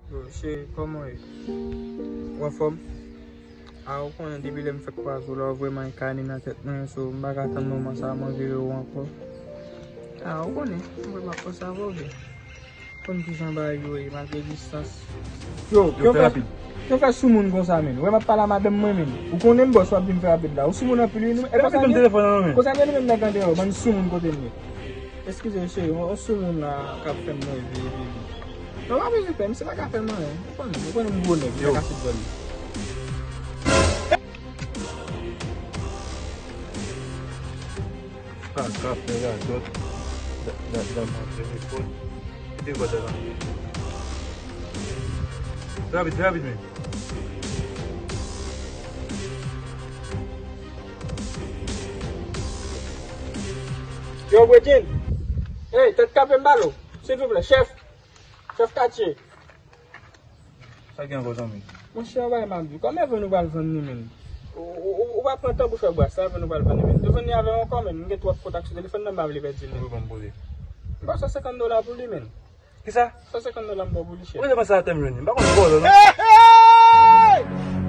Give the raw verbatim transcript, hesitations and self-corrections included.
Yo, cheri, kòman w ye? Ou anfòm? A, ou konnen depi lè m fèk kwaze w la, ou vrèman enkane nan tèt mwen, so m pa ka tann moman sa a mwen vire w ankò. A, ou konnen, mwen vrèman ap panse avè w vre. Konn kijan bagay yo ye, malgre distans. Yo, yo, fè rapid. Yo fè soumoun konsa, menn. Ou wè m ap pale a madanm mwen, menn. Ou konnen m bòs w ap vin fè rapid la. Ou soumoun anpil, wi, nou. E konsa, telefòn nan men. Konsa, menn, menn, nèg an deyò, bann soumoun kote m ye. Eskize, cheri, yon, yon soumoun la k ap fè m move, baby. Non, pa bezwen pè, misye pa ka fè m anyen. Ou konnen, ou konnen m gwo nèg, yo, nèg a foutbòl. Kaka fè radòt. Da, da, da, mwen telefòn. Kite gòdè la. Trè rapid, trè rapid, men. Yo, Bredin. Hey, tèt kape m balo. Silvouplè, chèf. Chèf katye. Sa gen ankò, zanmi? Monchè, yon bagay m ap di w. Kòman evè nou pral vann li, menn? Ou, ou, ou, ou pa pran tan pou fè bwa sa, evè nou pral vann li, menn. Yo vann li avè w ankò, menn. M gen twòp kontak sou telefòn nan, m pa vle pèdi l, menn. Konbyen w ban m pou li? M ba w san senkant dola pou li, menn. Kisa? San senkant dola m ba w pou li, chèf. Ou te panse a tè m jwenn li? M pa konn vòlò, non. Hey, hey!